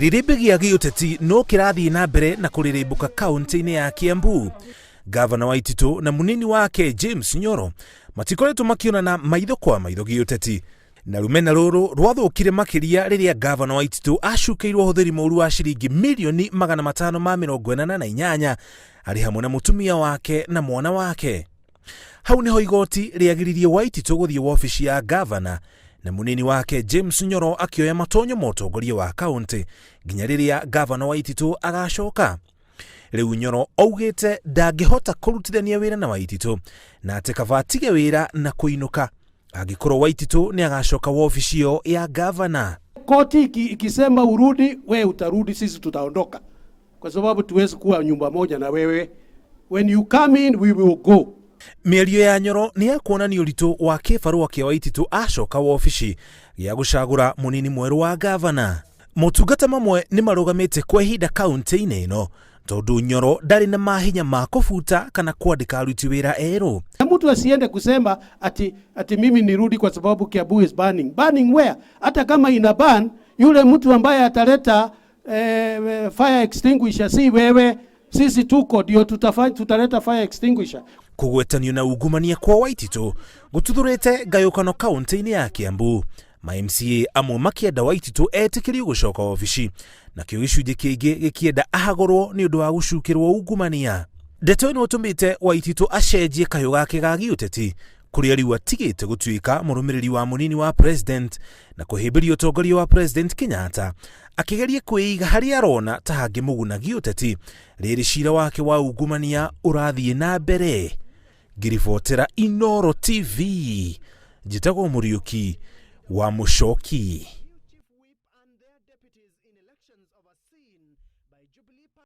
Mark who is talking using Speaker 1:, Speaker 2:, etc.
Speaker 1: Kĩrĩrĩmbĩ gĩa gĩũteti no kĩrathiĩ na mbere na kũrĩrĩmbũka kaũntĩ-inĩ ya Kiambu. Gavana Waititũ na mũnini wake James Nyoro matikoretwo makĩonana maitho kwa maitho gĩũteti. Na rũmena rũrũ rwathũkire makĩria rĩrĩa Gavana Waititũ acukĩirwo ũhũthĩri mũru wa ciringi mirioni 588 arĩ hamwe na mũtumia wake na mwana wake. Hau nĩho igoti rĩagiririe Waititũ gũthiĩ wobici ya gavana na mũnini wake James Nyoro akĩoya matonyo ma ũtongoria wa kaũntĩ nginya rĩrĩa gavana Waititũ agacoka. Rĩu Nyoro augĩte ndangĩhota kũrutithania wĩra na Waititũ na atĩ kaba atige wĩra na kũinũka angĩkorwo Waititũ nĩ agacoka wobici ĩyo ya gavana.
Speaker 2: Koti ikisema urudi, we utarudi, sisi tutaondoka, kwa sababu tuwezi kuwa nyumba moja na wewe. When you come in, we will go.
Speaker 1: Mĩario ya Nyoro nĩ ya kuonania ũritũ wa kĩbarũa kĩa Waititũ acoka wobici gĩa gũcagũra mũnini mwerũ wa gavana. Motungata mamwe nĩ marũgamĩte kwa ihinda kaũntĩ-inĩ ĩno tondũ Nyoro ndarĩ na mahinya ma kũbuta kana kwandĩka aruti wĩra erũ.
Speaker 2: Na mtu asiende kusema ati mimi nirudi kwa sababu Kiambu is burning. Burning where? Hata kama ina burn, yule mtu ambaye ataleta fire extinguisher si wewe, sisi tuko ndio tutaleta fire extinguisher.
Speaker 1: Kũgwetanio na ungumania kwa Waititũ gũtuthũrĩte ngayũkano kaũntĩ-inĩ ya Kiambu. Ma MCA amwe makĩenda Waititũ etĩkĩrio gũcoka obici, nakĩo gĩcunjĩ kĩngĩ gĩkĩenda ahagũrwo nĩ ũndũ wa gũcukĩrwo ungumania. Ndeto ĩno ĩtũmĩte Waititũ acenjie kayũ gake ga gĩũteti kũrĩa rĩu atigĩte gũtuĩka mũrũmĩrĩri wa mũnini wa president na kũhĩmbĩria ũtongoria wa President Kenyatta, akĩgeria kwĩiga harĩa arona ta hangĩmũguna gĩũteti rĩrĩ cira wake wa ungumania ũrathiĩ na mbere. Ngĩribotera Inooro TV, njĩtagwo Mũriũki wa Mũcoki.